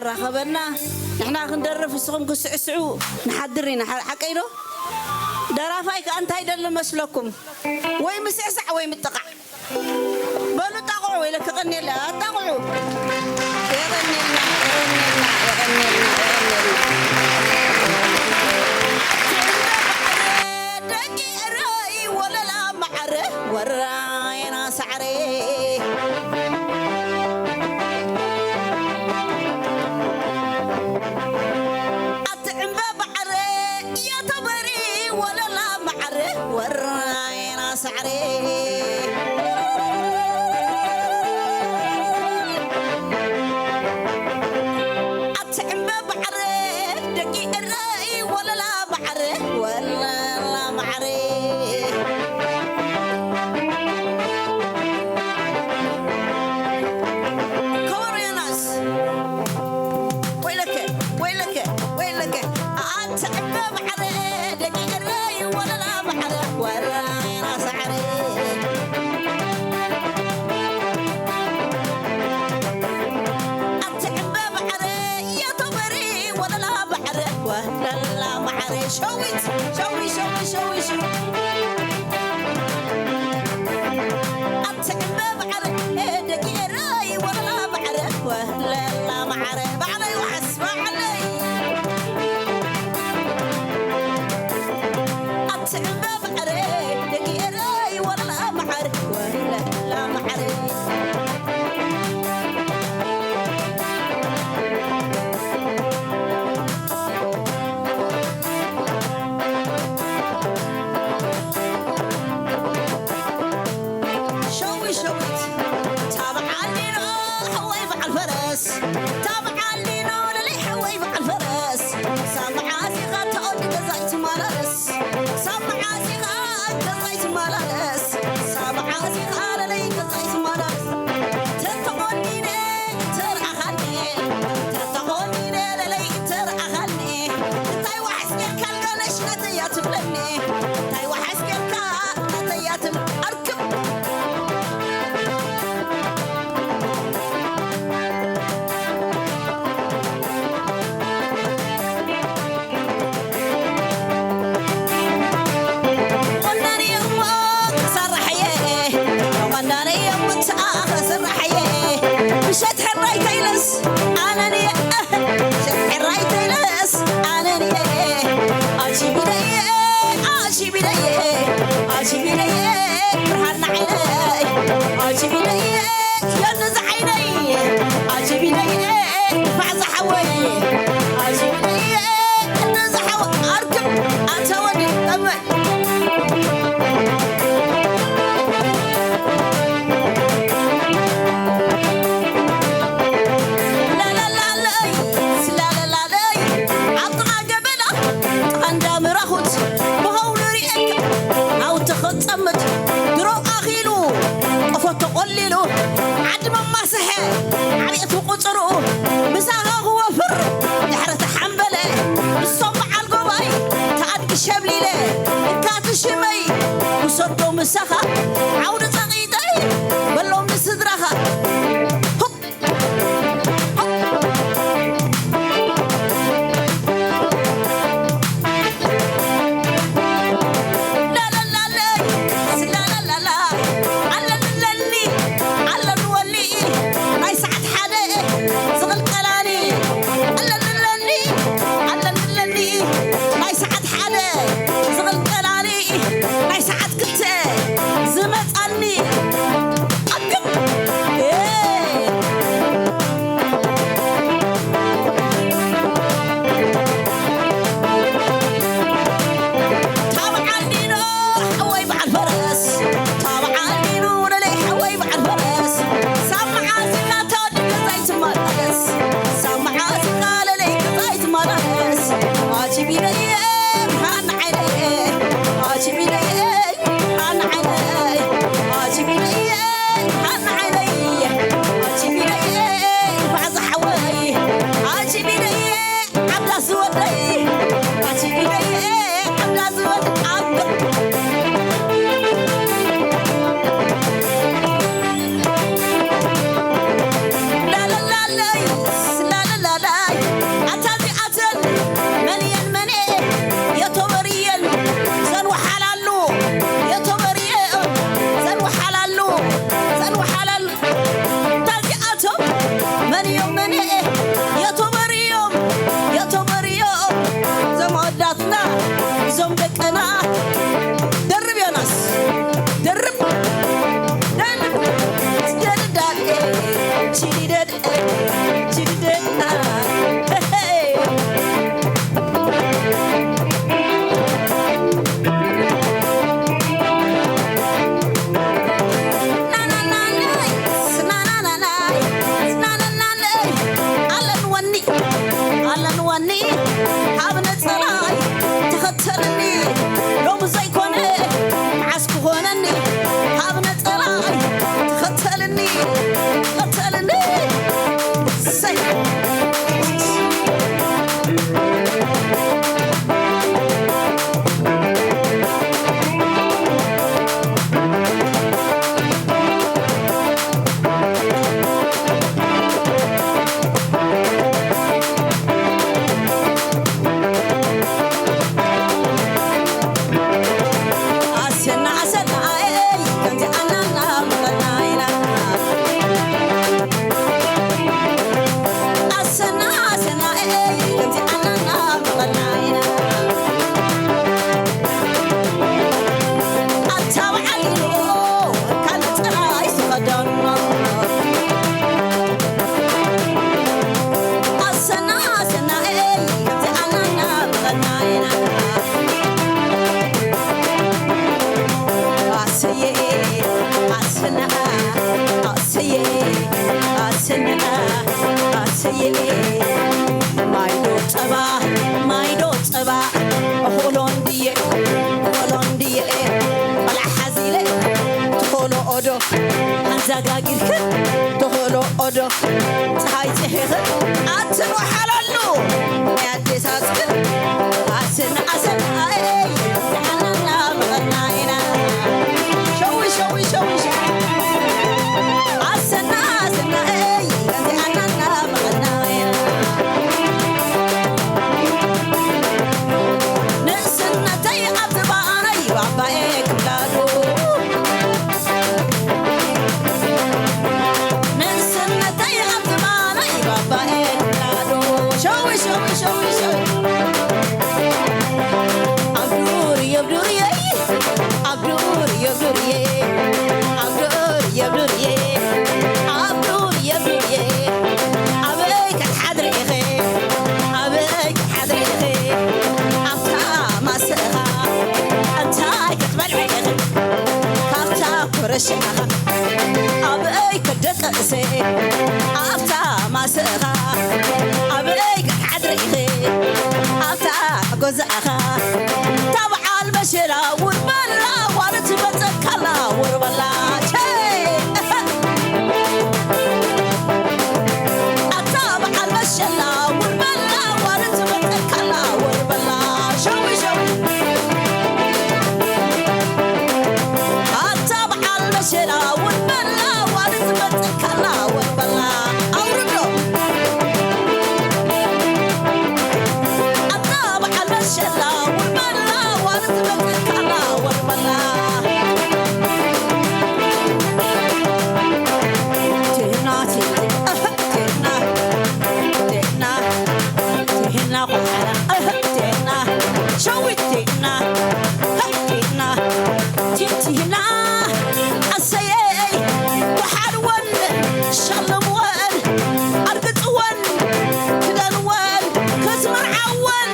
ረኸበና። ንሕና ክንደርፍ ንስኹም ክስዕስዑ ንሓድር ኢና። ሓ-፣ ሓቀይ ዶ? ደራፋይ ከኣ እንታይ ደሊ መስለኩም? ወይ ምስዕሳዕ ወይ ምጥቓዕ። በሉ ጣቕዑ፣ ኢለ ክቐንየላ፣ ኣጣቕዑ። የቐንየልና፣ የቐንየልና፣ የቐንየልና፣ የቐንየልና። ደቂ እረይ ወለላ ማዕረ ወራይና ሳዕረ። ኣቲ ዕምበባ ማዕረ፣ ያቶ በሪ ወለላ ማዕረ፣ ወራይና ሳዕረ። ኣቲ ዕምበባ ማዕረ፣ ደቂ እረይ ወለላ ማዕረ፣ ወለላ ማዕረ። ከበሮ ዮናስ። ወይለከ፣ ወይለከ፣ ወይለከ። ኣቲ ዕምበባ ማዕረ፣ ደቂ እረይ ወለላ ማዕረ፣ ወራይና ሳዕረ። ኣቲ ዕምበባ ማዕረ፣ ያቶ በሪ ወለላ ማዕረ፣ ወለላ ማዕረ። ሸዊት፣ ሸዊ፣ ሸዊ፣ ሸዊ፣ ሸዊ። ኣቲ ዕምበባ ማዕረ፣ ደቂ ኤረይ ወለላ ማዕረ፣ ወለላ ማዕረ። ባዕለይ ዋሕስ፣ ባዕለይ። ኣቲ ዕምበባ ማዕረ፣ ደቂ ኤረይ ወለላ ማዕረ፣ ወለላ ማዕረ። ሸዊት ሸዊት ታብዓሊኖ ሓወይ በዓል ፈረስ፣ ታብዓሊኖ ለለይ ሓወይ በዓል ፈረስ። ሳብ መዓዝ ኢኻ ተወዲ ገዛ ይትመላለስ? ሳብ መዓዝ ኢኻ ገዛ ይትመላለስ? ሳብ መዓዝ ኢኻ ለለይ ገዛ ይትመላለስ? ተተቖኒነ ተርኣኻኒ፣ ተተቖኒነ ለለይ ተርኣኻኒ። እንታይ ዋሕስ ጌርካ ኣልጋ ነሽ ናተይ እያ ትብለኒ? እንታይ ዋሕስ ጌርካ ናተይ እያ ትብል-፣ ኣርክብ። ቆንዳን እየ እሞ ክሰርሕ እየ፣ ቆንዳን እየ እሞ ክሰርሕ እየ። ምሸት ሕራይ ተይለስ ኣነን እየ፣ ምሸት ሕራይ ተይለስ ኣነን እየ። ኣጂቢለ እየ፣ ኣጂቢለ እየ፣ ኣጂቢለ እየ፣ ብርሃን ንዓይነይ። ኣጂቢለ እየ፣ የንዚ ዓይነይ። ኣጂቢለ እየ፣ ድፋዕ ዝሓወይ። ኣጂቢለ እየ፣ የንዚ ሓወ-፣ ኣርክብ፣ ኣንተ ወዲ እመ- ላላላለይ፣ ስላላላለይ፣ ኣብ ጥቓ ገበላ፣ ጥቓ እንዳ ምራኹት፣ ብኸውሊ ሪኤካ፣ ናውቲ ክትጸምት፣ ድሮ ኣኺሉ፣ ቆፎ ተቖሊሉ፣ ዓዲ መማስሐ፣ ዓብየት ብቁጽርኡ፣ ምሳኻ ክወፍር፣ ድሕሪ ተሓምበለ፣ ንሶም በዓል ጎባይ፣ ተኣድጊ ሸብሊለ፣ እንካቲ ሽመይ፣ ውሰዶ ምሳኻ፣ ዓውዲ ጸቒጠይ፣ በሎም ንስድራኻ። ሆፕ! ላላላለይ፣ ስላላላላ፣ ኣለንለኒ፣ ኣለንወሊ፣ ናይ ሰዓት ሓደ ዝቕልቀላኒ። ኣለንለኒ፣ ኣለንለኒ፣ ናይ ሰዓት ሓደ ዝቕልቀላኒ። ናይ ሰዓት ክልተ ኒ ካብ ነጸላይ ተኸተልኒ ሎም ዘይኮነ መዓስ ክኾነኒ ካብ ነጸላይ ተኸተልኒ ተኸተልኒ ሰይ ማይዶ ጸባ ማይዶ ጸባ ሆሎንድየ ሆሎንድየ ቆልዓ ሓዚለ ትኾሎ ኦዶ ኣዛጋጊርክን ትኾሎ ኦዶ ፀሓይ ፅሒኽን ኣትንወሓለሉ ናይ ኣዴታትክን ኣስን ኣሰን ኣይ ዝሓናና መቐና ኢና ሸዊ ሸዊ ሸዊ ሸዊ ኣሰና ኣሰና እይ ዝሓናና መቐና ኢና ንእስነተይ ኣብ ዝባነይ ባባኤ ክብላሉ ንእስነተይ ኣብ ዝባነይ ባባኤ ክብላሉ ሸዊ ሸዊ ሸዊ ሸዊ ኣብ ዱርየ ኣብ ዱርየ ኣብ ዱርየ ኣብ ዱርየ ኣብ ዱርየ ኣብ ዱርየ ኣብ ዱርየ ኣበይ ክትሓድሪ ኢኺ ኣበይ ክትሓድሪ ኢኺ ኣብታ ማስእኻ እንታይ ክትበልዒ ኢኺ ካብታ ኮረሽኻ ኣበይ ክደቅሲ ኣብታ ማስእኻ ኣበይ ክትሓድሪ ኢኺ ኣብታ ጎዛእኻ እታ በዓል መሸላ ውርበላ ጓል ትመፀካላ ውርበላ ቸይ ኣታ በዓል መሸላ ውርበላ ጓል ትመፀካላ ውርበላ ሸዊ ሸዊ ኣታ በዓል መሸላ ውርበላ ጓል ትመፀካላ ውርበላ ኣውርዶ ኣታ በዓል መሸላ ውርበላ ጓል ትመፀካላ ውርበላ ቴና ቴና ቴና ቴና ቴና ኳሓላ ቴና ሸዊት ቴና ቴና ቲቲና ኣሰየይ ኳሓልወን ሸልምወን ኣርግፅወን ክደንወን ክትምርዓወን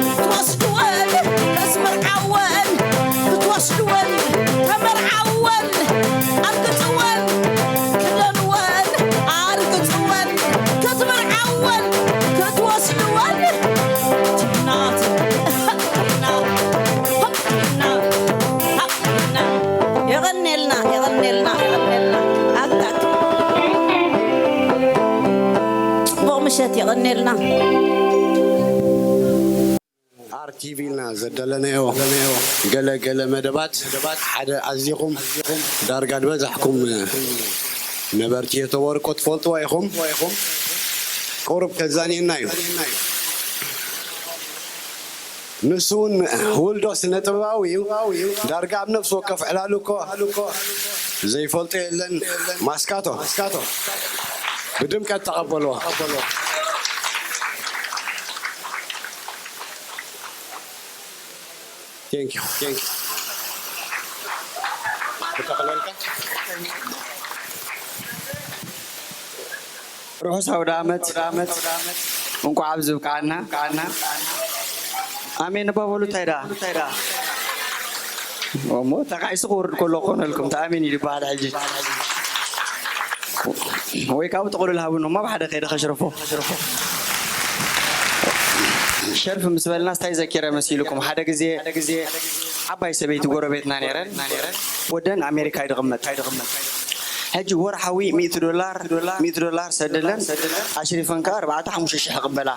ክትወስድወን ክትምርዓወን ክትወስድወን ተመርዓወን ኣርግፅወን ክደንወን ኣርግፅወን ክትምርዓወን ክትወስድወን ቲና ቲና ቲና የቐኔልና የቐኔልና የቐኔልና ኣታ ጽቡቕ ምሸት የቐኔልና ኣር ቲቪ ኢልና ዘዳለናዮ ገለ ገለ መደባት ሓደ ኣዚኹም ዳርጋ ዝበዛሕኩም ነበርቲ የተወርቆ ትፈልጥዎ ኢኹም። ቁሩብ ከዛንየና እዩ። ንሱ እውን ውልዶ ስነ ጥበባዊ እዩ። ዳርጋ ኣብ ነፍሲ ወከፍ ዕላሉ እኮ ዘይፈልጦ የለን። ማስካቶ ብድምቀት ተቐበልዎ። Thank you. Thank you. ርሑስ ኣውደ ኣመት እንኳዕ ኣብዚ ብቃዓና ቃዓና ኣሜን እባ በሉ እንታይ ደኣ እሞ ተቃይሱ ክወርድ ከሎ ክኾነልኩም ተኣሜን እዩ ዝበሃል ሕጂ ወይ ካብኡ ጥቕሉል ሃቡኒ እሞ ብሓደ ከይደ ከሽርፎ ሸርፊ ምስ በልና ስታይ ዘኪረ መሲልኩም። ሓደ ግዜ ዓባይ ሰበይቲ ጎረቤትና ነይረን፣ ወደን ኣሜሪካ ይድቕመጥ። ሕጂ ወርሓዊ ሚእቲ ዶላር፣ ሚእቲ ዶላር ሰደለን፣ ኣሽሪፈን ከኣ ኣርባዕተ ሓሙሽተ ሽሕ ይቕበላ።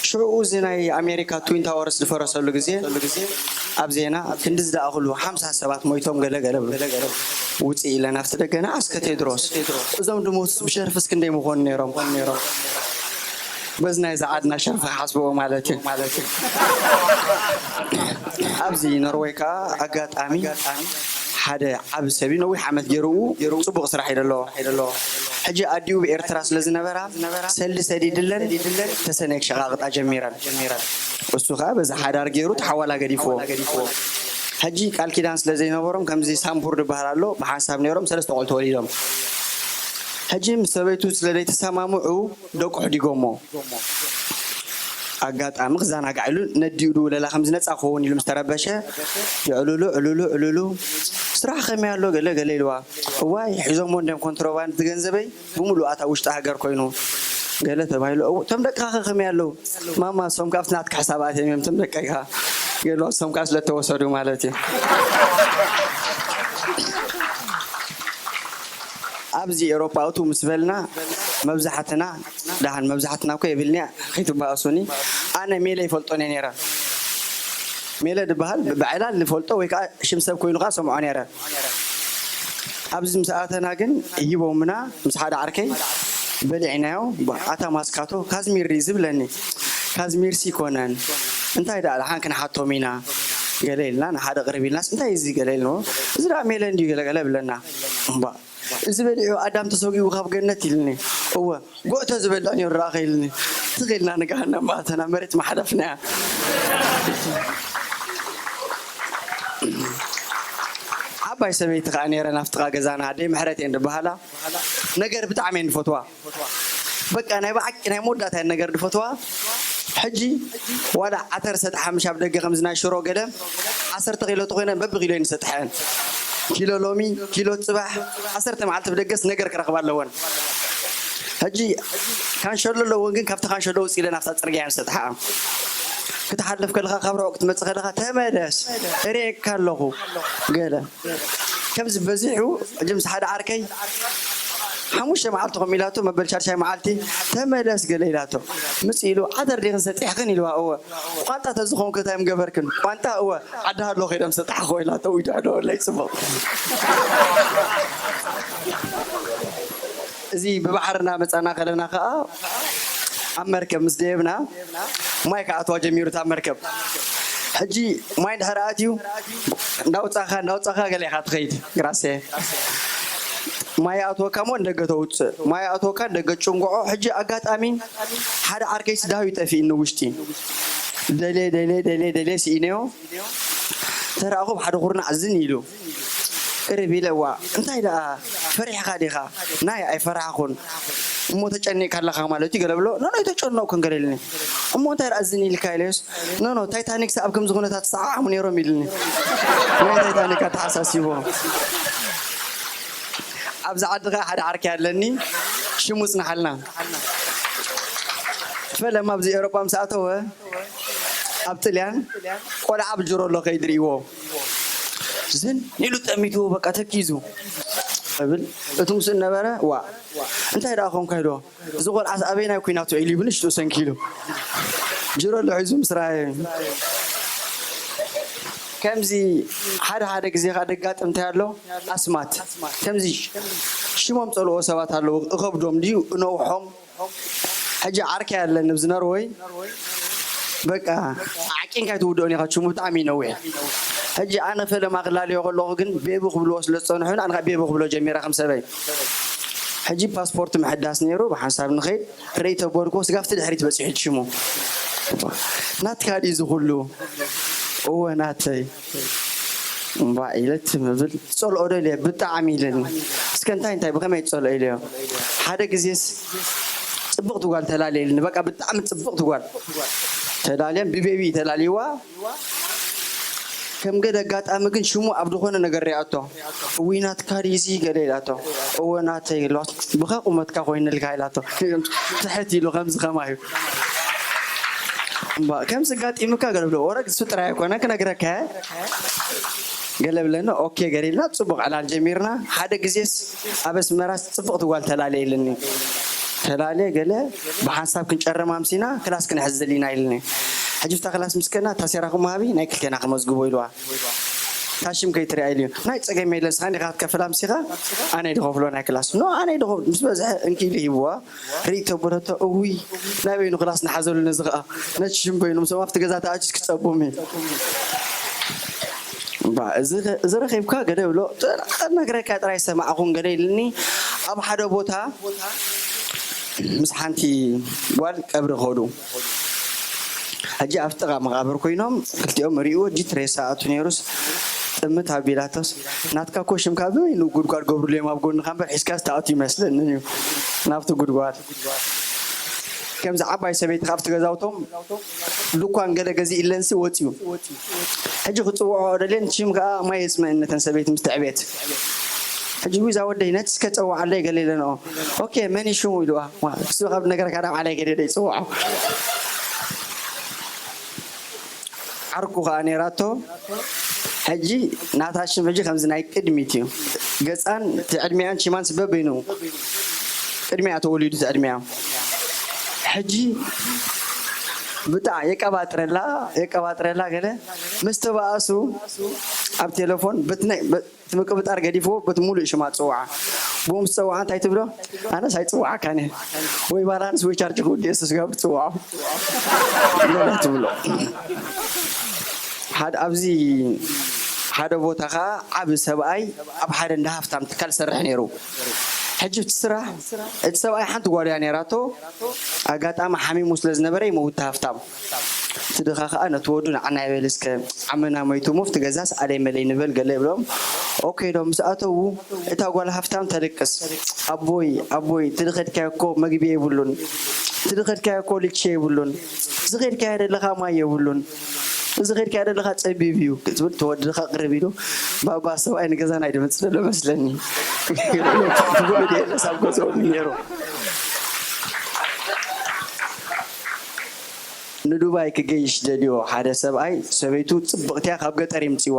ሽዑ እዚ ናይ ኣሜሪካ ትዊን ታወርስ ዝፈረሰሉ ግዜ ኣብ ዜና ክንዲ ዝደኣኽሉ ሓምሳ ሰባት ሞይቶም ገለ ገለ ብሉ። ውፅእ ኢለን ኣብቲ ደገና ኣስከ ቴድሮስ፣ እዞም ድሞት ብሸርፍስ ክንደይ ምኾኑ ነይሮም? በዚ ናይ ዝዓድና ሸርፊ ክሓስብዎ ማለት እዩ። ኣብዚ ኖርወይ ከዓ ኣጋጣሚ ሓደ ዓቢ ሰብ እዩ፣ ነዊሕ ዓመት ገይሩ ጽቡቕ ስራሕ እዩ ዘለዎ። ሕጂ ኣዲኡ ብኤርትራ ስለ ዝነበራ ሰልዲ ሰዲድለን ተሰነይ ክሸቓቕጣ ጀሚረን። እሱ ከዓ በዚ ሓዳር ገይሩ ተሓዋላ ገዲፍዎ። ሕጂ ቃል ኪዳን ስለ ዘይነበሮም ከምዚ ሳምቡር ዝበሃል ኣሎ፣ ብሓንሳብ ነይሮም ሰለስተ ቆልዑ ተወሊዶም። ሕጂ ምስ ሰበይቱ ስለ ዘይተሰማምዑ ደቁ ኣሕዲጎሞ። ኣጋጣሚ ክዘናጋዕ ኢሉ ነዲኡ ድውለላ ከም ዝነጻ ክኸውን ኢሉ ምስ ተረበሸ፣ የዕሉሉ ዕሉሉ ዕሉሉ፣ ስራሕ ከመይ ኣሎ ገለ ገለ ኢልዋ። እዋይ ሒዞሞ እንድዮም ኮንትሮባንድ ገንዘበይ ብምሉእ ኣታ ውሽጢ ሃገር ኮይኑ ገለ ተባሂሉ። እው፣ እቶም ደቅኻ ከ ከመይ ኣለዉ? ማማ፣ እሶም ከኣ ኣብቲ ናትካ ሕሳብ ኣትዮም እዮም እቶም ደቀይካ ገለ እሶም ከኣ ስለ እተወሰዱ ማለት እዩ። ኣብዚ ኤውሮጳ እቱ ምስ በልና መብዛሕትና፣ ደሓን መብዛሕትና እኮ የብልንያ፣ ከይትበኣሱኒ። ኣነ ሜለ ይፈልጦን እየ ነይረ። ሜለ ዝበሃል ብዕላል ዝፈልጦ ወይ ከዓ ሽም ሰብ ኮይኑ ከዓ ሰምዖ ነይረ። ኣብዚ ምስ ኣተና ግን ሂቦምና ምስ ሓደ ዓርከይ በሊዕናዮ። ኣታ ማስካቶ ካዝሚር ድዩ ዝብለኒ፣ ካዝሚርሲ ይኮነን፣ እንታይ ደኣ ደሓን ክንሓቶም ኢና ገለ ኢልና ንሓደ ቅርብ ኢልናስ እንታይ እዩ እዚ ገለ ኢልንዎ፣ እዚ ደኣ ሜለ እንድዩ ገለ ገለ ብለና። እምባ እዚ በሊዑ ኣዳም ተሰጒጉ ካብ ገነት ኢልኒ። እወ፣ ጎእተ ዝበልዕ ነይሩ ደኣ ከይልኒ። ትኽ ኢልና ንገሃነም ኣተና፣ መሬት ምሓለፍናያ። ዓባይ ሰበይቲ ከኣ ነይረን ኣብ ጥቓ ገዛና፣ ኣደይ ምሕረት እየን ዝበሃላ። ነገር ብጣዕሚ እየን ዝፈትዋ። በቃ ናይ ብሓቂ ናይ መወዳእታ እየን ነገር ዝፈትዋ። ሕጂ ዋላ ዓተር ሰጥሓ ምሽ ኣብ ደገ ከምዚ ናይ ሽሮ ገለ ዓሰርተ ኪሎ ተኾይነ በብኪሎ እየን ዝሰጥሐን። ኪሎ ሎሚ፣ ኪሎ ጽባሕ፣ ዓሰርተ መዓልቲ ብደገስ ነገር ክረኽባ ኣለወን። ሕጂ ካንሸሎ ኣለወን፣ ግን ካብቲ ካንሸሎ ውጽእ ኢለን ኣብታ ጽርግያ እየን ዝሰጥሓ። ክትሓልፍ ከለኻ፣ ካብ ርሑቕ ክትመጽእ ከለኻ፣ "ተመለስ፣ እርእየካ ኣለኹ" ገለ። ከምዚ በዚሑ፣ ሕጂ ምስ ሓደ ዓርከይ ሓሙሽተ መዓልቲ ከምኡ ኢላቶ፣ መበል ሻድሻይ መዓልቲ፣ "ተመለስ" ገለ ኢላቶ። ምጽእ ኢሉ፣ "ዓተር ዲኽን ሰጢሕክን?" ኢልዋ። "እወ." "ቋንጣ ተዝኾንኩ እንታይ ምገበርክን?" "ቋንጣ እወ፣ ዓዲ ሃሎ ከይዶም ሰጣሕኮ" ኢላቶ። "ውይ ዶ ሃሎ፣ ወለይ ጽቡቕ." እዚ ብባሕርና መጻና ከለና ከኣ ኣብ መርከብ ምስ ደየብና ማይ ክኣትዋ ጀሚሩ እታ መርከብ። ሕጂ ማይ እንድሕር ኣትዩ እንዳውጻኻ እንዳውጻኻ ገለ ኢኻ ትኸይድ ግራሴ። ማይ ኣትወካ እሞ ንደገ ተውጽእ፣ ማይ ኣትወካ ንደገ ጭንጎዖ። ሕጂ ኣጋጣሚ ሓደ ዓርከይስ ዳዊት ጠፊእኒ ውሽጢ። ደልየ ደልየ ደልየ ደልየ ስኢነዮ። ተራእኹ ብሓደ ኩርናዕ ዝን ኢሉ። ቅርብ ኢለ፣ "እዋ፣ እንታይ ደኣ ፈሪሕኻ ዲኻ?" "ናይ ኣይፈራሕኹን። እሞ ተጨኒቕካ ኣለኻ ማለት እዩ?" ገለ ብሎ። "ኖ፣ ኖ፣ ኣይተጨነቕኩን" ገለ ኢልኒ። "እሞ እንታይ ደኣ ዝን ኢልካ?" ኢለዮስ፣ "ኖ፣ ኖ፣ ታይታኒክስ ኣብ ከምዚ ኩነታት ተሰዓዓሙ ነይሮም" ኢልኒ። ናይ ታይታኒክ ኣተሓሳሲቦ። ኣብዚ ዓዲ ኸኣ ሓደ ዓርኪ ኣለኒ፣ ሽሙ ጽንሓልና። ፈለማ ኣብዚ ኤውሮጳ ምስ ኣተወ፣ ኣብ ጥልያን ቆልዓ ብጅሮሎ ከይድርእይዎ ዝን ኢሉ ጠሚትዎ፣ በቃ ተኪዙ እብል። እቲ ምስኡ ነበረ፣ "ዋ፣ እንታይ ደኣ ኾንካ?" ኢልዎ። "እዚ ቆልዓስ ኣበይ ናይ ኲናት ውዒሉ?" እዩ ብንሽጡ ሰንኪሉ ጅሮሎ ሒዙ ምስ ረኣየ። ከምዚ ሓደ ሓደ ግዜ ኸኣ ደጋጥም እንታይ ኣሎ? ኣስማት። ከምዚ ሽሞም ጸልኦ ሰባት ኣለዉ። እኸብዶም ድዩ? እነውሖም? ሕጂ ዓርከይ ኣለኒ ኣብዚ ኖርወይ፣ በቃ ዓቂንካ ኣይትውድኦን ኢኻ፣ ሽሙ ብጣዕሚ እዩ ነዊሕ። ሕጂ ኣነ ፈለማ ክላለዮ ከለኹ ግን ቤቡ ክብልዎ ስለ ዝጸንሑ፣ ኣነ ከኣ ቤቡ ክብሎ ጀሚረ ከም ሰበይ። ሕጂ ፓስፖርት ምሕዳስ ነይሩ፣ ብሓንሳብ ንኸይድ ርእይ ተበልኩ፣ ስጋፍቲ ድሕሪት በጺሑ ሽሙ። "ናትካ ድዩ እዚ ኩሉ?" "እወ ናተይ።" እምባ ኢለ ትም እብል፣ "ትጸልኦ ዶ?" ኢለ፣ "ብጣዕሚ" ኢለኒ። "እስከ እንታይ እንታይ ብኸመይ ትጸልኦ?" ኢለዮ። ሓደ ግዜስ ጽብቕቲ ጓል ተላልየ ኢልኒ፣ በቃ ብጣዕሚ ጽብቕቲ ጓል ተላልየን ብቤቢ ተላልይዋ። ከም ገለ ኣጋጣሚ ግን ሽሙ ኣብ ዝኾነ ነገር ሪኣቶ። "እውይ ናትካ ድዩ እዚ?" ገለ ኢላቶ። "እወ ናተይ" ኢልዋ። "ብኸ ቁመትካ ኮይንልካ?" ኢላቶ። ትሕት ኢሉ ከምዚ ከማይ እዩ። እምባ፣ ከምዚ ኣጋጢሙካ ገለ ብሎ፣ ወረ ግሱ ጥራይ ኣይኮነ ክነግረካ። ገለ ብለና፣ ኦኬ ገሪልና፣ ጽቡቕ ዕላል ጀሚርና። ሓደ ግዜስ ኣብ ኣስመራ ጽብቕቲ ጓል ተላልየ ኢልኒ። ተላልየ ገለ ብሓንሳብ ክንጨርም ኣምሲና፣ ክላስ ክንሕዝ ደሊና ኢልኒ። ሕጂ ብታ ክላስ ምስ ከድና፣ እታ ሴራኹም ሃቢ፣ ናይ ክልቴና ክመዝግቦ ኢልዋ። እታ ሽም ከይትሪኣ ኢልዩ። ናይ ጸገም የለን፣ ንስኻ እንዲኻ ክትከፍል ኣምሲኻ፣ ኣነ እየ ዝኸፍሎ ናይ ክላስ። ኖ፣ ኣነ እየ ዝኸፍሎ። ምስ በዝሐ እንኪ ኢሉ ሂብዋ። ርእይቶ በረቶ፣ እውይ፣ ናይ በይኑ ክላስ ንሓዘሉ ነዚ ኸኣ። ነቲ ሽም በይኑ፣ ምስኦም ኣብቲ ገዛ ተኣትዩስ ክጸቡም እዩ። እባ፣ እዚ ኸ-፣ እዚ ረኺብካ ገለ ብሎ፣ ጥ-፣ ነግረካ ጥራይ ሰማዕኹም ገለ ኢልኒ። ኣብ ሓደ ቦታ ምስ ሓንቲ ጓል ቀብሪ ኸዱ። ሕጂ ኣብ ጥቓ መቓብር ኮይኖም ክልቲኦም ርእይዎ፣ ጅት ሬሳ ኣቱ ነይሩስ ጥምት ኣቢላቶስ፣ ናትካ እኮ ሽምካ በይኑ ጉድጓድ ገብሩሉ እዮም ኣብ ጎንኻ እምበር፣ ሒዝካስ ትኣቱ ይመስለኒ እዩ ናብቲ ጉድጓድ። ከምዚ ዓባይ ሰበይቲ ካብቲ ገዛውቶም ድኳን ገለ ገዚእለንሲ ወፅዩ። ሕጂ ክፅውዖ ደልየን፣ ሽም ከዓ ማይ የፅመአን ነተን ሰበይቲ ምስ ተዕቤት። ሕጂ ዊዛ ወደይ ነቲ እስከ ፀውዓለይ ገለ ኢለንኦ። ኦኬ መን እዩ ሽሙ ኢልዋ። ዋ፣ እሱ ካብ ነገርካ ናብ ዓላይ ገለ ዶ ይፅውዖ። ዓርኩ ከዓ ነይራቶ። ሕጂ ናታ ሽም ሕጂ ከምዚ ናይ ቅድሚት እዩ። ገፃን እቲ ዕድሚኣን ሽማን ስበብ በይኑ ቅድሚያ ተወሊዱ እቲ ዕድሚያ። ሕጂ ብጣዕ የቀባጥረላ፣ የቀባጥረላ ገለ ምስ ተባኣሱ ኣብ ቴሌፎን በቲ ናይ-፣ በ-፣ እቲ ምቅብጣር ገዲፍዎ በቲ ሙሉእ ሽማ ትፅውዓ። ብኡ ምስ ትፅውዓ እንታይ ትብሎ? ኣነስ ኣይፅውዓካን እየ። ወይ ባላንስ ወይ ቻርጅ ክውድእ እየ፣ ንሱ ስጋብ ትፅውዖ። ገለ ትብሎ። ሓደ፣ ኣብዚ ሓደ ቦታ ኸዓ ዓቢ ሰብኣይ ኣብ ሓደ እንዳ ሃፍታም ትካል ሰርሕ ነይሩ። ሕጂ እቲ ስራሕ፣ እቲ ሰብኣይ ሓንቲ ጓል እያ ነይራቶ። ኣጋጣሚ ሓሚሙ ስለ ዝነበረ ይመውት ሃፍታም። እቲ ድኻ ኸኣ ነቲ ወዱ ንዓና ይበል እስከ፣ ዓመና መይቱ እሞ ኣብቲ ገዛስ ኣለይ መለይ ንበል ገለ ይብሎም። ኦኬ ኢሎም ምስ ኣተዉ፣ እታ ጓል ሃፍታም ተልቅስ። ኣቦይ፣ ኣቦይ፣ እቲ ዝኸድካዮ እኮ መግቢ የብሉን። እቲ ዝኸድካዮ እኮ ልቺ የብሉን። እዚ ኸድካዮ ዘለኻ ማይ የብሉን። እዚ ኸድካዮ ዘለኻ ጸቢብ እዩ ክትብል፣ እቲ ወዲ ድኻ ቅርብ ኢሉ፣ ባባ ሰብኣይ ንገዛና እዩ ድመጽእ ዘሎ መስለኒ። ክብሉ ድየለስ ኣብ ገዝኦም እዩ ነይሩ። ንዱባይ ክገይሽ ደልዮ ሓደ ሰብኣይ፣ ሰበይቱ ጽብቕቲ እያ፣ ካብ ገጠር ይምጽእዋ።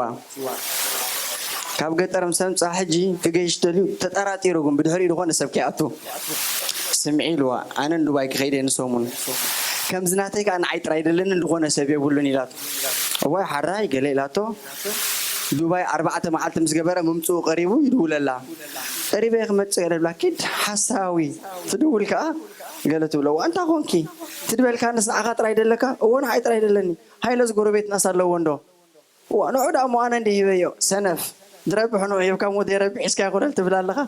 ካብ ገጠር ምስ ኣምጽኣ ሕጂ ክገይሽ ደልዩ ተጠራጢሩ፣ ግን ብድሕሪኡ ዝኾነ ሰብ ከይኣቱ ስምዒ ኢልዋ። ኣነ ንዱባይ ክኸይድ እየ ንሰሙን። ከምዚ ናተይ ከኣ ንዓይ ጥራይ ደለንን ዝኾነ ሰብ የብሉን ኢላቶ። እዋይ ሓራይ ገለ ኢላቶ። ዱባይ ኣርባዕተ መዓልቲ ምስ ገበረ ምምጽኡ ቀሪቡ ይድውለላ። ቀሪበ እየ ክመጽእ ገለ ብላ፣ ኪድ ሓሳዊ። ትድውል ከኣ ገለ ትብሎ። እዋ እንታይ ኾንኪ? ትድበልካ ንስ ንዓኻ ጥራይ ደለካ? እዎ ንዓይ ጥራይ ደለኒ። ሃይለስ ጎረቤትናስ ኣለዎ እንዶ? እዋ ንዑ ደኣ እሞ ኣነ እንደ ሂበዮ። ሰነፍ። ድረብሕ ንዑ ሂብካ እሞ ደይረብሕ ሒዝካ ይኾነል ትብል ኣለኻ።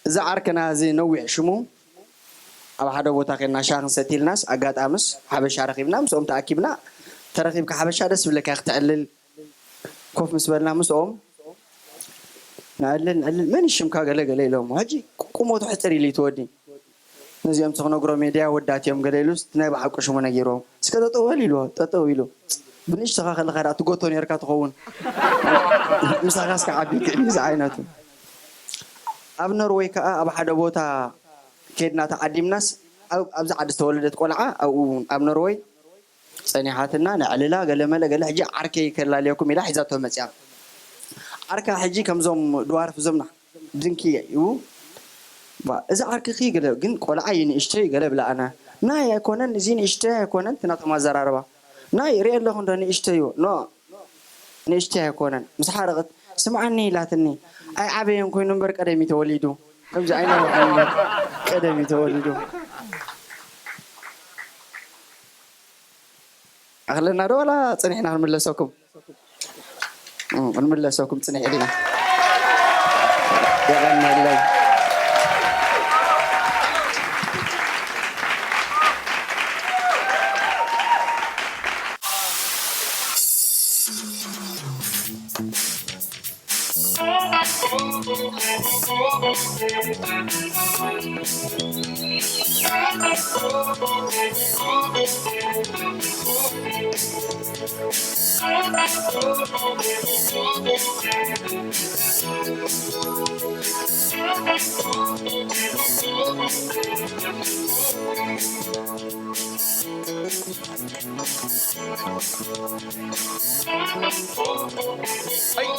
እዚ ዓርክና እዚ ነዊሕ ሽሙ ኣብ ሓደ ቦታ ኬድና ሻሂ ክንሰቲ ኢልናስ ኣጋጣምስ ሓበሻ ረኺብና ምስኦም ተኣኪብና ተረኺብካ ሓበሻ ደስ ዝብለካ ክትዕልል ኮፍ ምስ በልና ምስኦም ንዕልል ንዕልል መን እዩ ሽምካ ገለ ገለ ኢሎም ሕጂ ቁመቱ ሕፅር ኢሉ እዩ እቲ ወዲ ነዚኦም ክነግሮም እየ ድያ ወዳት እዮም ገለ ኢሉስ እቲ ናይ ብሓቁ ሽሙ ነጊርዎም እስከ ጠጠው በል ኢልዎ ጠጠው ኢሉ ብንእሽቶኻ ከለኻ ደኣ ትጎቶ ነርካ ትኸውን ምሳኻስ ክዓቢ ይክእል እዩ ዝዓይነቱ ኣብ ኖርወይ ከዓ ኣብ ሓደ ቦታ ኬድና ተዓዲምናስ ኣብዛ ዓዲ ዝተወለደት ቆልዓ ኣብኡ ኣብ ኖርወይ ፀኒሓትና ነዕልላ ገለመለ ገለ ሕጂ ዓርከይ ከላልየኩም ኢላ ሒዛቶ መፅያ ዓርካ ሕጂ ከምዞም ድዋርፍ እዞም ድንኪ እዩ እዚ ዓርክኺ ገለ ግን ቆልዓ እዩ ንእሽተይ ገለ ብላ ኣነ ናይ ኣይኮነን እዚ ንእሽተይ ኣይኮነን ትናቶም ኣዘራርባ ናይ ርኢ ኣለኹ እንዶ ንእሽተይ እዩ ኖ ንእሽተይ ኣይኮነን ምስ ሓረቐት ስምዓኒ ኢላትኒ ኣይዓበየን ኮይኑ እምበር ቀደም እዩ ተወሊዱ ከምዚ ኣይነበርኩን እምበር ቀደም እዩ ተወሊዱ ኣኽለና ዶ ዋላ ጸኒሕና ክንምለሰኩም ክንምለሰኩም ጽንሕ ኢልና የቐንየለይ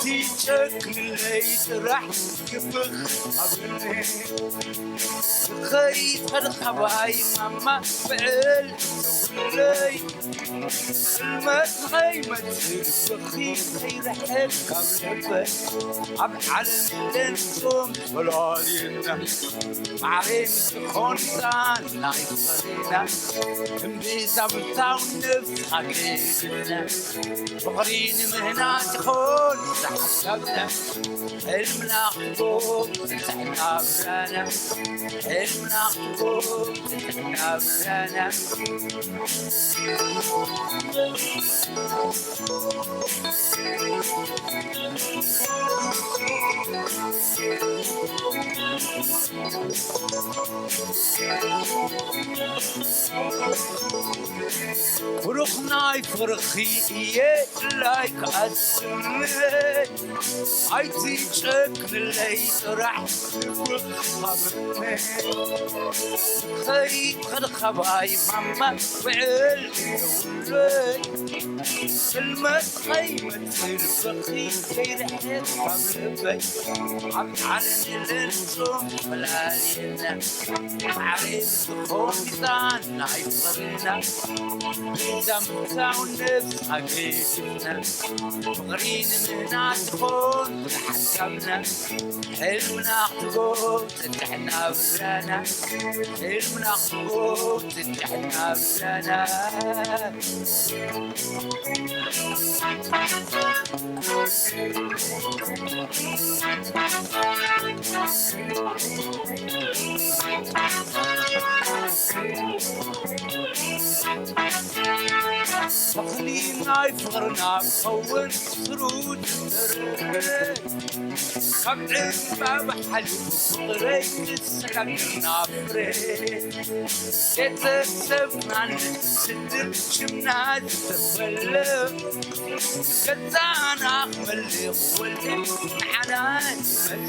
ኣይትጨክንለይ ጥራሕ ግብኽ ኣብኒ። ንኸይድ ኸድኻባይ ማማ ውዕል ተውለይ። ጽልመት ኸይመጽእ ልብኺ ኸይርሕቅ ካብ ልበይ። ኣብ ዓለም የለን ጾም ወላዲና። ማዕረ ምስ ዝኾን ዛና ይፈሪና። እምብዛ ምልታው ነብስኻ ገዲፍና። ፍቕሪ ንምህናጽ ይኾን ዝሓሰብና። ሕልምና ክትጎ ትንሳሕና ብራና። ሕልምና ክትጎ ትንሳሕና ብራና። ብሩኽ ናይ ፍቕርኺ እየ ድላይ ክኣስምዕ። ኣይትጨክንለይ ጥራሕ ልብኺ ሃብኒ። ኸይድ ኸድኻባይ ማማ ውዕል ይደውለይ። ጽልመት ኸይመጽእ ልብኺ ከይርሕቕ ካብ ልበይ። ኣብ ዓለም የለን ጾም ፈላልየና። ማዕረ ዝኾን ሚዛን ናይ ፍቕርና። ሚዛን ምፍታው ነብስኻ ገዲፍና። ፍቕሪ ንምህናጽ ዝኾን ሓሳብና። ሕልምና ክትጎ ትንሳሕና ብራና። ሕልምና ክትጎ ትንሳሕና ብራና። ተኽሊ ናይ ፍቕርና ክኸውን ስሩት ዘርኢ። ካብ ዕምባባ ሓሊፉ ፍቕረይ ክስዕብ ናፍሬ። ቤተሰብና ንስድር ሽምና ዝተፈለ። ገዛና ክመልእ ወልድ ንዓና ይመስል።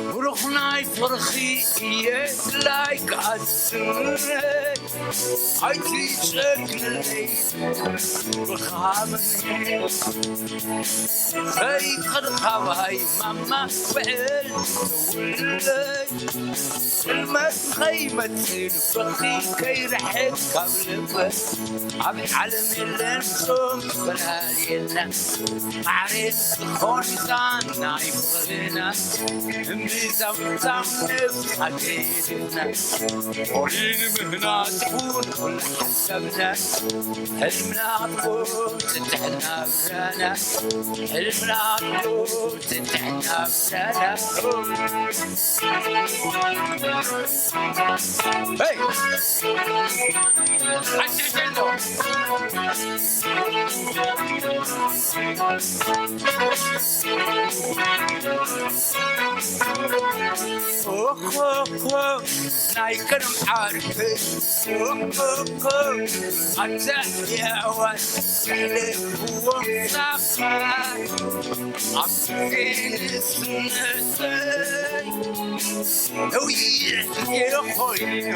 ብሩኽ ናይ ፍቕርኺ እየ ድላይ ክኣስም። ኣይትጨክንለይ ብኻምኒ። ኸይድ ኸድኻባይ ማማ ውዕል ትውለይ። ጽልመት ኸይመጽእ ልብኺ ከይርሕቅ ካብ ልበይ። ኣብ ዓለም የለን ጾም ፈላልየና። ማዕረ ዝኾን ዛና ይፍቕርና። እምብዛ ምዛም ነብስኻ ገዲፍና። ፍቕሪ ንምህናጽ ይኹን ኩሉ ሓሳብና። ሕልምና ክትጎት ትሕትና ብራና። ሕልምና ክትጎት ትሕትና ብራና። Hey! ናይ ቀደም ዓርኪ ኣታ ሕያዋይ ዘሕለፍዎ ምሳኻ ኣብ ግዜ ንእስነተይ ነዊሕ ገይረ ኮይኑ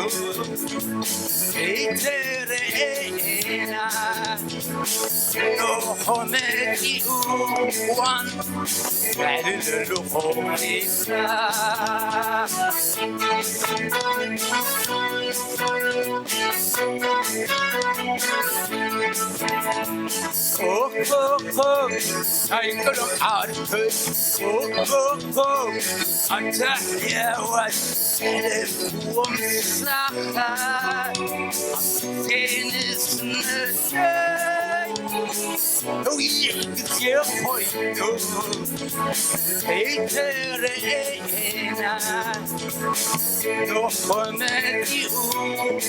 ከይተረኤና። እንሆ መጺኡ እዋን ባዕሉ ዘለኹ ሒዝና። ኦሆሆ ናይ ቀደም ዓርከይ ኦሆሆ ኣታ ሕያዋይ ሕልፍዎ ምሳኻ ኣብ ግዜ ንእስነተይ ነዊሕ ግዜ ኮይኑ ከይተረኣየና፣ ኖህ መጺኡ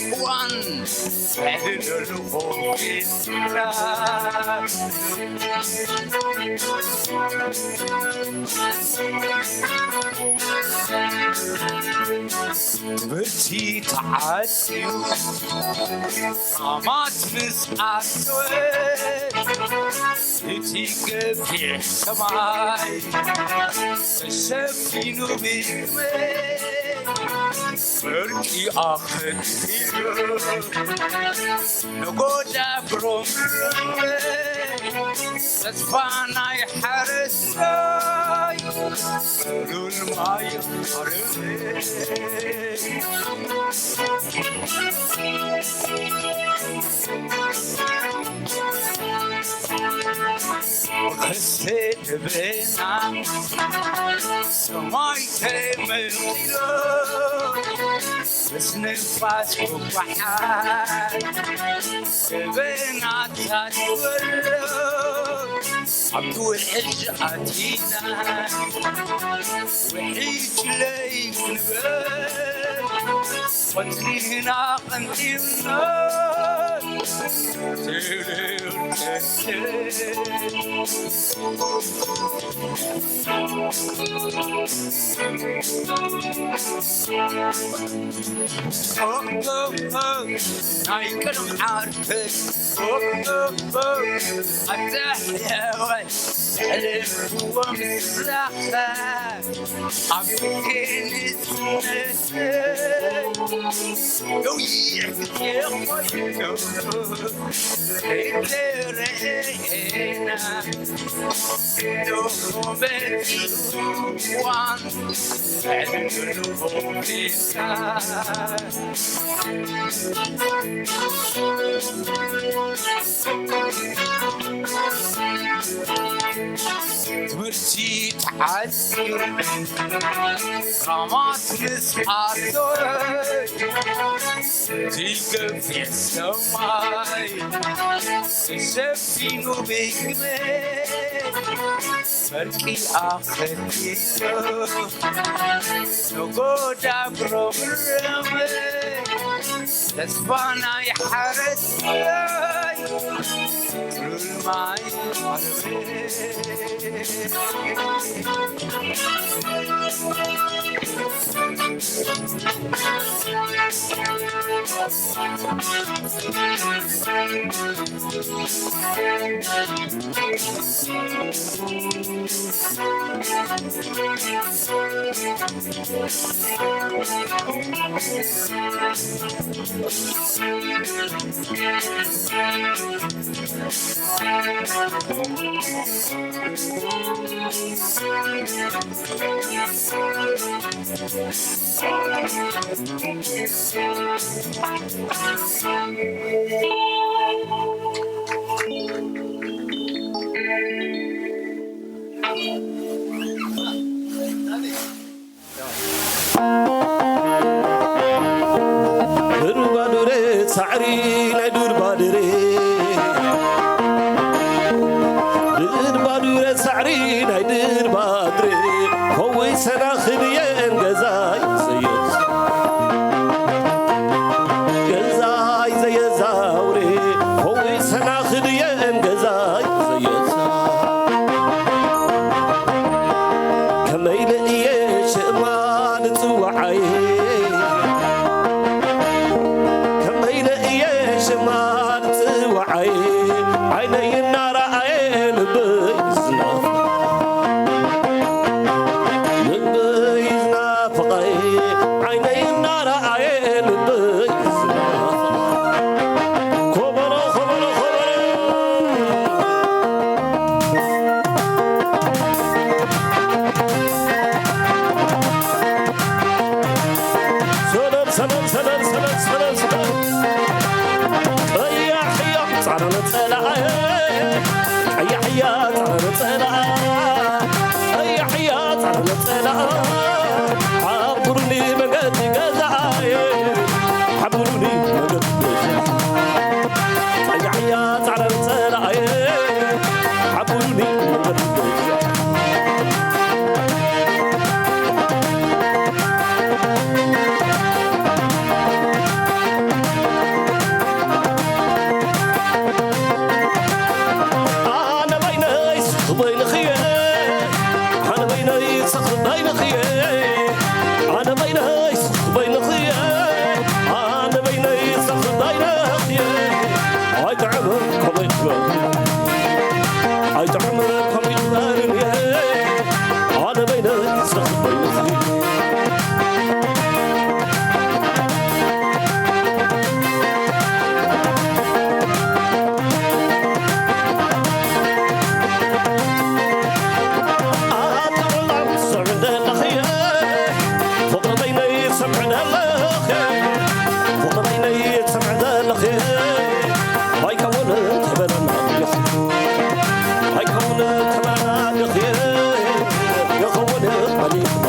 እዋን ዕድል ኮፊትና። ትምህርቲ ተዓጽዩ፣ ጸማት ምስ ኣተወ፣ እቲ ገፊሕ ሰማይ ተሸፊኑ ብግመ፣ በርቂ ኣኸትሉ፣ ነጎዳ ብሮምረመ፣ ተስፋ ናይ ሓረስታይ ሉል ማይ ሃረመ። ርክስቲ ደበና ሰማይ ተመልኪሉ፣ ምስ ንፋስ ክጓሓፍ ደበናታት ወሎ፣ ኣብቲ ውሕጅ ኣቲና ውሕጅ ለይ ክንብል፣ ቆጽሊና ቀንጢብና ናይ ቀደም ዓርከይ ኣታ ሕያዋይ፣ ዘዕለልክዎ ምስላኻ ኣብ ክንድነተይ ነዊሕ ግዜ ኮይኑ ከይተረኣየና፣ ኖህ መጺኡ እዋን ዕድል ኮፊትና። ትምህርቲ ተዓጽዩ፣ ጸማት ምስ ኣተወ፣ እቲ ገፊሕ ሰማይ ተሸፊኑ ብግመ፣ በርቂ ኣኸቲሉ፣ ነጎዳ ብሮምረመ፣ ተስፋ ናይ ሓረስታይ ሉል ማይ ዓረበ። ድርባዱረ ሳዕሪ ናይ ድርባድረ፣ ድርባዱረ ሳዕሪ ናይ ድርባድረ፣ ፈዊሰና ክድየን ገዛይ ዘየዛውሬ፣ ገዛይ ዘየዛውሬ፣ ፈዊሰና ክድየን ገዛይ ዘየዛ ከመይ ኢለ እየ ሽማ ንጽውዓይ? ከመይ ኢለ እየ ሽማ ንጽውዓይ? ዓይነይ እናረኣየ ልበይ ዝናፍቕ፣ ልበይ ዝናፍቐይ፣ ዓይነይ እናረኣየ ልበይ ዝናፍቕ። ኮበሮ፣ ኮበሮ፣ ኮበሮ። ሰለል፣ ሰለል፣ ሰለል፣ ሰለል፣ ሰለል፣ ሰለል። ቀያሕ እያ ጻዕዳ ነጸላኣ፣ ቀያሕ እያ ጻዕዳ ነጸላኣ፣ ቀያሕ እያ ጻዕዳ ነጸላኣ። ሓብሩኒ መንገዲ ገዛኣየ፣ ሓብሩኒ መንገዲ ገዛኣየ። ቀያሕ እያ ጻዕዳ ነጸላኣየ፣ ፍቕረይነይ ትሰምዕ ዘለኺ ኣይከውን ትበለና ዲኺ? ኣይከውን ትበለና ዲኺ? ይኸውን መሊስና።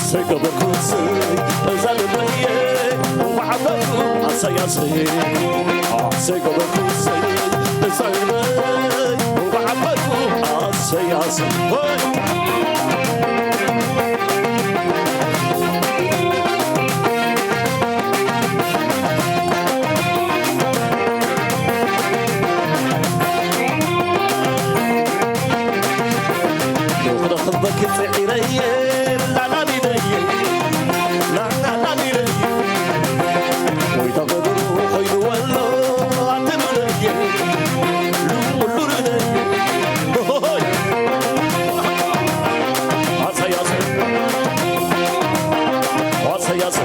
ሰይገበርኩ ሰይ እዛ ልበየ እንኳዕ ዓበርኩ ኣሰይ ኣሰይ ሰይገበርኩ ሰይ እዛ ልበየ እንኳዕ ዓበርኩ ኣሰይ ኣሰይ ክረኽበኪ ጽዒረየ ላላሊለየ ላላሊለየ ወይ ተቐብሩ ኮይኑ ወሎ ኣትሉለየ ሉሙሉለየ ሆሆይ ኣሰያሰ ኣሰያሰ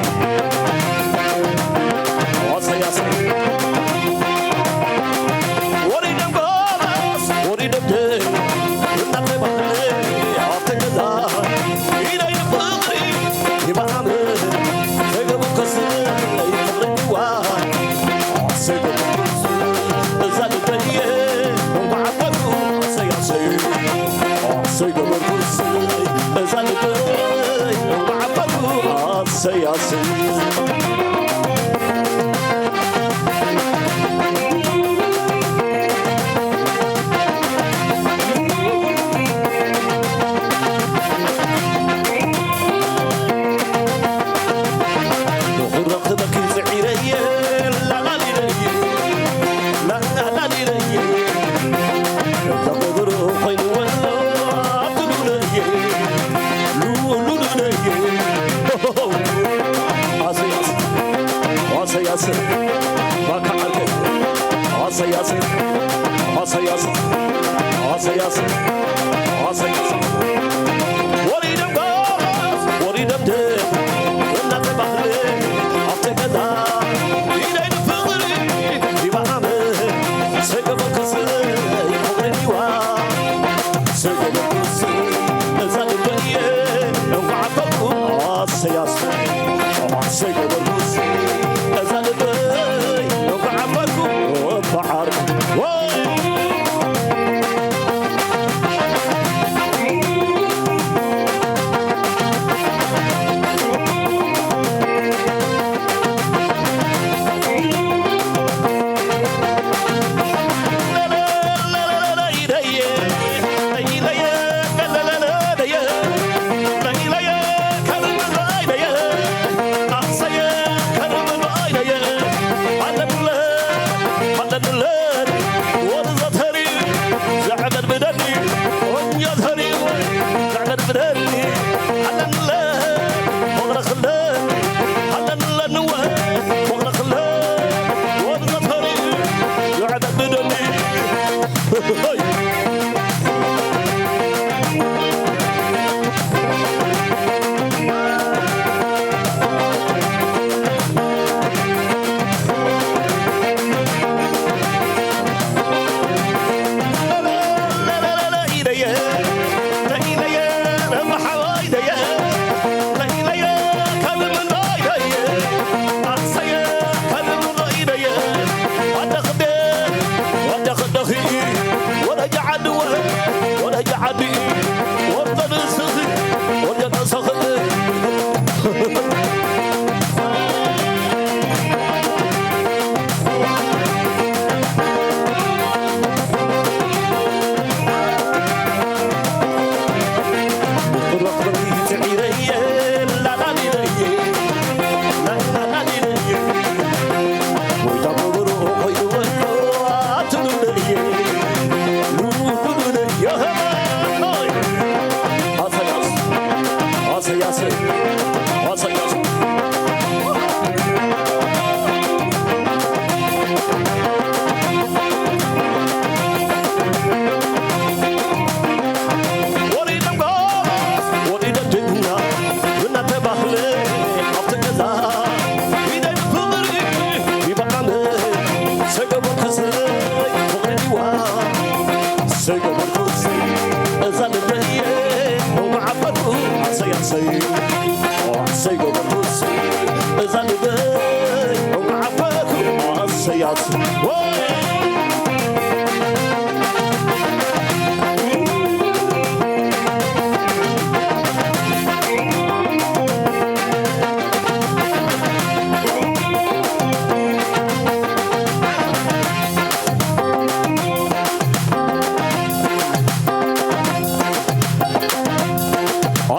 ኣሰያሰ ወሪደም ጎበዝ ወሪደም ደይ እናተባህለ ኣብቲ ገዛ ኢደይ ፍቕሪ ይበዓል ሰገቡ ከስለይ ፍቕሪ ዋ ሰገቡ እዛ ልበየ እንኳዕ ዓበርኩ ኣሰይ ኣሰይ ኣሰይ ገበርኩ እሰይ እዛ ልበይ እንኳዕ ዓበርኩ ኣሰይ ኣሰይ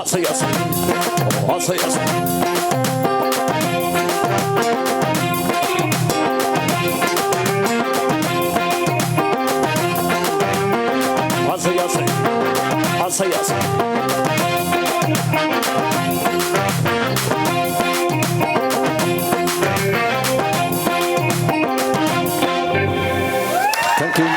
Asay, asay. Asay, asay. Asay, asay. Asay, asay. Thank you.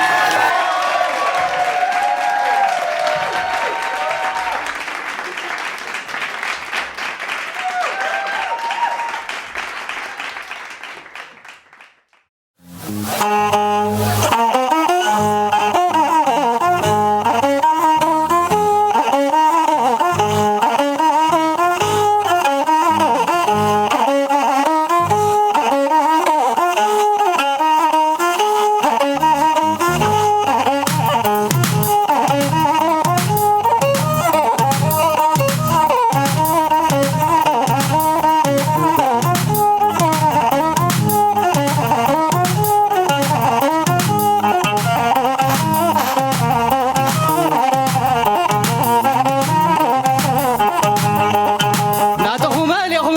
ናተኹም ኣሌኹም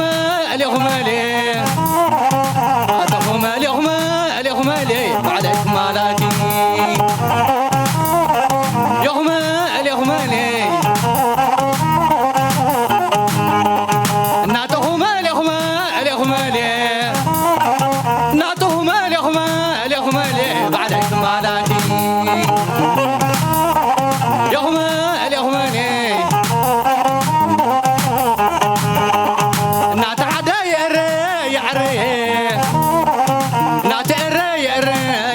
ኣሌኹም ኣሌ ናተኹም ኣሌኹም ኣሌኹም ኣሌ ባዕለይኩም ኣላቲ ዮኹም ኣሌኹም ኣሌ ናተኹም ኣሌኹም ኣሌኹም ኣሌ ናተኹም ኣሌኹም ኣሌኹም ኣሌ ባዕለይኩም ኣላቲ ዮኹም ኣሌኹም ኣሌ እናተዓደ የእረ የዕረየ እናተእረ የእረ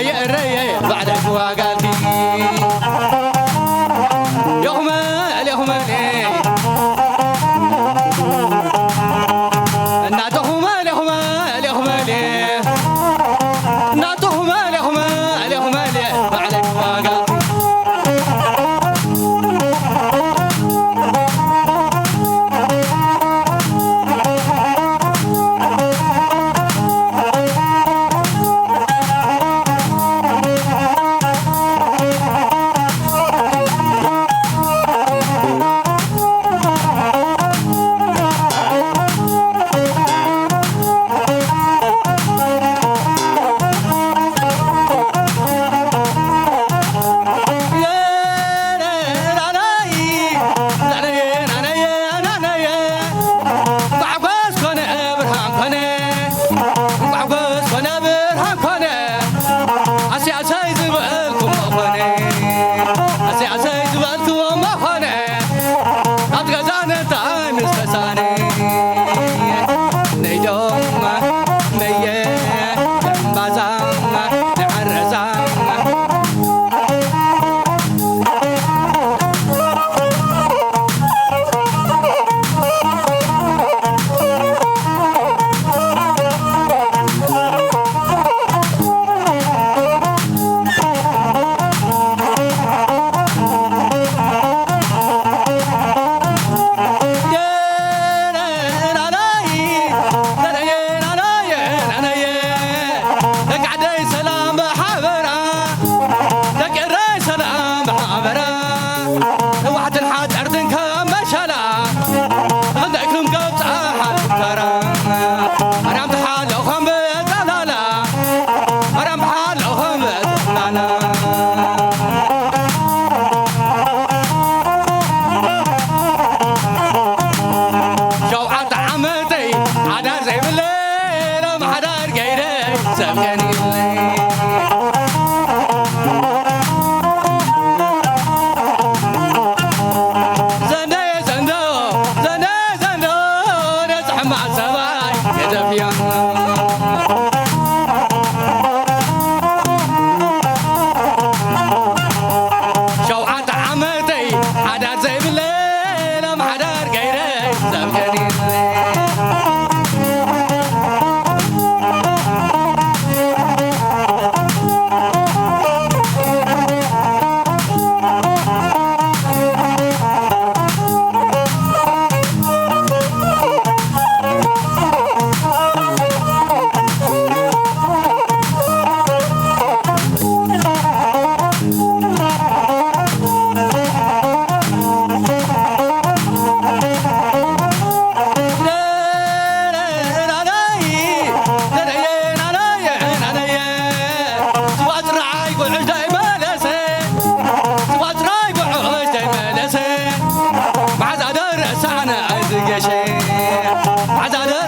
የእረየ ባዕለይ ዋጋልቲ ዮኹመ ሌኹመ እናተኹመ ሌኹመ ሌኹመ እናተኹመ ሌኹመ ሌኹመ ባዕለይ ዋጋልቲ ጓዕጓዝ ኮነ ብርሃን ኮነ ጓዕጓዝ ኮነ ብርሃን ኮነ ኣስያሰይ ዝበልኩሞ ኮነ ኣስያሰይ ዝበልኩሞ ኮነ ኣብ ገዛ ነታ ንስተሳነ ነይዶማ መየ እምባዛ ንዓረዛ ደቂ ዓደይ ሰላም ብሓበራ ደቂ ኤረይ ሰላም ብሓበራ ነዋሕትን ሓፀርትን ከም መሸላ ክንደይኩም ገብፃ ሓትከራ ማርያም ትሓሎ ከም ብፀላላ ማርያም ትሓሎ ከም ብፀላላ ሸውዓተ ዓመተይ ሓዳር ዘይብለይ ሎም ሓዳር ገይረ ሰብ ገኒለይ ዘንደየ ዘንዶ ዘንደየ ዘንዶ ነዚ ሕማቕ ሰብኣይ የደፍዮ ሸውዓተ ዓመተይ ሓዳር ዘይብለይ ሎም ሓዳር ገይረ ሰብ ገኒለይ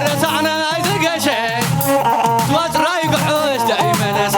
ረሳዕና ኣይትገሸ፣ ዋፅራይ ክሑስ ደይ መለሰ።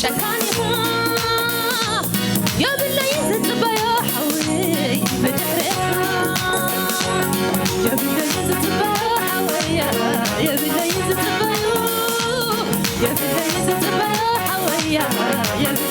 ጨካን ኢኻ የብለይ ዝጽበዮ ሓወይ ብድሕሬኻ የብለይ ዝጽበዮ ሓወይ የብለይ ዝጽበዮ የብለይ ዝጽበዮ ሓወይ የብለይ